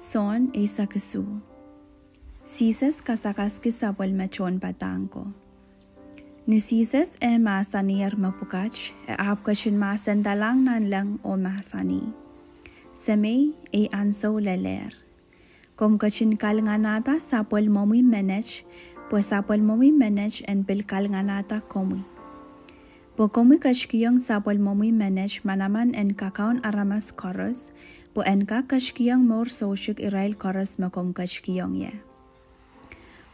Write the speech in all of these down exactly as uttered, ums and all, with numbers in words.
Sohn eisek isuh. Sises kasakaski sapwellime tohnpadahk ko. Ni Sises eh mahsaniher mepwukat, e ahpw ketin mahsendalahng nanleng oh mahsanih: Semei, ei ansou lelehr. Komw ketin kalinganahda sapwellimomwi menet, pwe sapwellimomwi menet en pil kalinganahda komwi. Pwe komwi ketikihong sapwellimomwi menet manaman en kakaun aramas koaros, pwe en kak ketikihong mour soutuk irail koaros me komw ketikihong ie.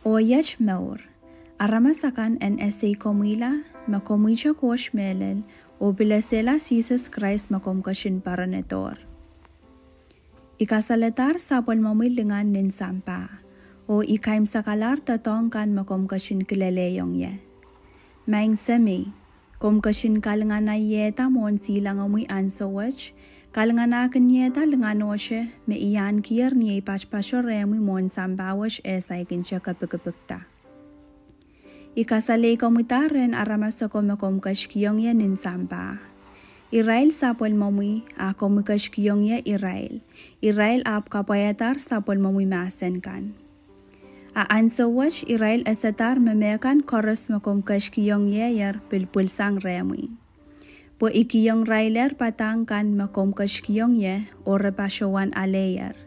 Oh iet mour: aramas akan en eseikomwihla me komwihte Koht mehlel, oh pil esehla Sises Krais me komw ketin poaronedohr. I kasaledahr sapwellimomwi lingan nin sampah, oh I kaimwsakalahr doadoahk kan me komw ketin kilelehiong ie. Maing Semei, komw ketin kalinganahiehda mwohn silangomwi ansou wet, kalinganahkiniehda linganohte me I ahnikihier ni ei patopato rehmwi mwohn sampah wet eh saikinte kepikipikda. I kasaleikomwida rehn aramas ako me komw ketikihong ie nin sampah. Irail sapwellimomwi, a komwi ketikihong ie irail. Irail ahpw kapwaiadahr sapwellimomwi mahsen kan. A ansou wet irail esedahr me mehkan koaros me komw ketikihong iehier pil pwilsang rehmwi. Pwe I kihong irailehr padahk kan me komw ketikihong ie, oh re patohwan aleier.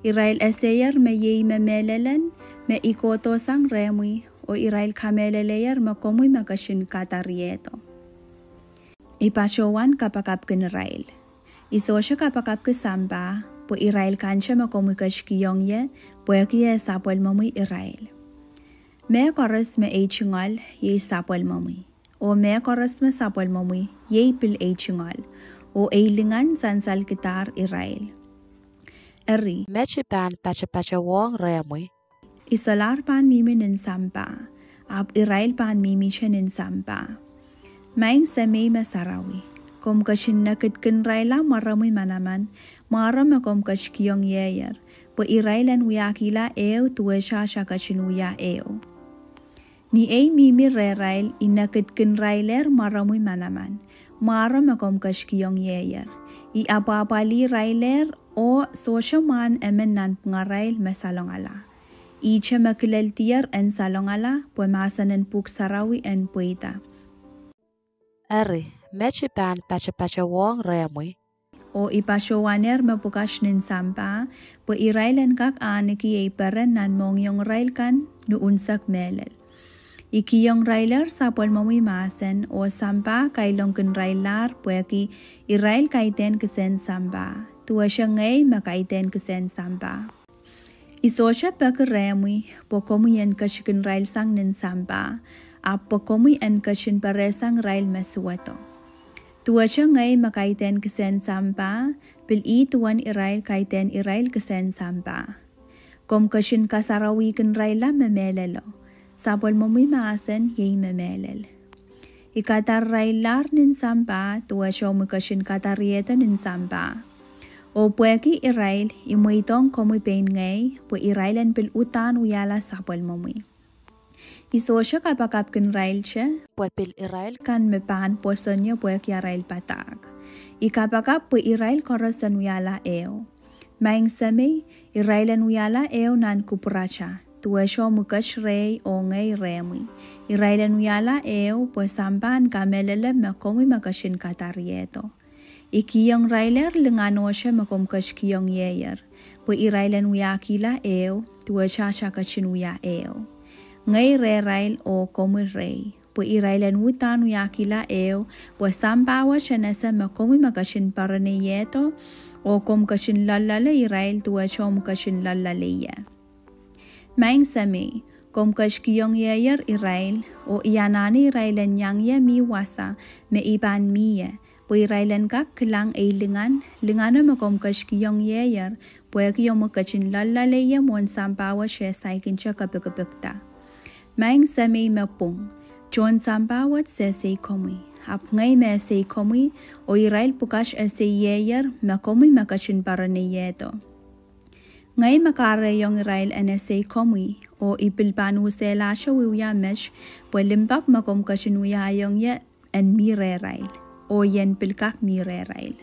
Irail eseier me iei me mehlelen me I kohdohsang rehmwi, oh irail kamehlelehier me komwi me ketin kadariedo. I patohwan kapakapkin irail. I sohte kapakapki sampah, pwe irail kante me komwi ketikihong ie, pwehki eh sapwellimomwi irail. Mehn koaros me ei tungoal iei sapwellimomwi, oh mehn koaros me sapwellimomwi iei pil ei tungoal, oh ei lingan sansalkidahr irail. Eri, met I pahn patopatohwohng rehmwi. I solahr pahn mihmi nin sampah, ahpw irail pahn mihmihte nin sampah. Maing Semei me sarawi, komw ketin nekidkin irailla mwaromwi manaman, mwaro me komw ketikihong iehier, pwe irail en wiahkihla ehu duwehte atail ketin wia ehu. Ni ei mihmi rehrail I nekidkin irailehr mwaromwi manaman, mwaro me komw ketikihong iehier. I apwahpwalih irailehr, oh sohte mwahn emen nanpwungarail me salongala. Ihte me kileldier en salongala, pwe mahsen en Pwuhk Sarawi en pweida: Eri, met I pahn patopatohwohng rehmwi. Oh I patohwanehr mepwukat nin sampah, pwe irail en kak ahneki ei peren nan mohngiongirail kan ni unsek mehlel. I kihong irailehr sapwellimomwi mahsen, oh sampah kailongkin iraillahr pwehki irail kaidehn kisehn sampah, duwehte ngehi me kaidehn kisehn sampah. I sohte peki rehmwi, pwe komwi en ketikihong irail sang nin sampah, ahpw pwe komwi en ketin perehsang irail me suwedo. Duwehte ngehi me kaidehn kisehn sampah, pil ih duwen irail kaidehn irail kisehn sampah. Komw ketin kasarawihkin irailla me mehlelo. Sapwellimomwi mahsen iei me mehlel. I kadarirail lahr nin sampah, duwehte omwi ketin kadariedo nin sampah. Oh pwehki irail, I mweidohng komwi pein ngehi, pwe irail en pil uhdahn wiahla sapwellimomwi. I sohte kapakapkin irailte, pwe pil irail kan me pahn pwoson ie pwehki arail padahk. I kapakap pwe irail koaros en wiahla ehu. Maing Semei, irail en wiahla ehu nan kupwurata, duwehte omwi ket rehi oh ngehi rehmwi. Irail en wiahla ehu, pwe sampah en kamehlele me komwi me ketin kadariedo. I kihong irailehr linganohte me komw ketikihong ieier, pwe irail en wiahkihla ehu, duwehte atail ketin wia ehu. Ngehi rehrail oh komwi rehi, pwe irail en uhdahn wiahkihla ehu, pwe sampah wet en ese me komwi me ketin poaroniehdo, oh komw ketin loalloale irail duwehte omwi ketin loalloale ie. Maing Semei, komw ketikihong ieier irail, oh I anahne irail en iang ie mih wasa me I pahn mih ie, pwe irail en kak kilang ei lingan, lingano me komw ketikihong ieier, pwehki omwi ketin loalloale ie mwohn sampah wet eh saikinte kepikipikda. Maing Semei me pwung, tohn sampah wet sehseikomwi, ahpw ngehi me eseikomwi, oh irail pwukat ese ieier me komwi me ketin poaroniehdo. Ngehi me kahrehiong irail en eseikomwi, oh I pil pahn usehlahte wiewia met, pwe limpoak me komw ketin wiahiong ie en mih rehrail, oh I en pil kak mih rehrail.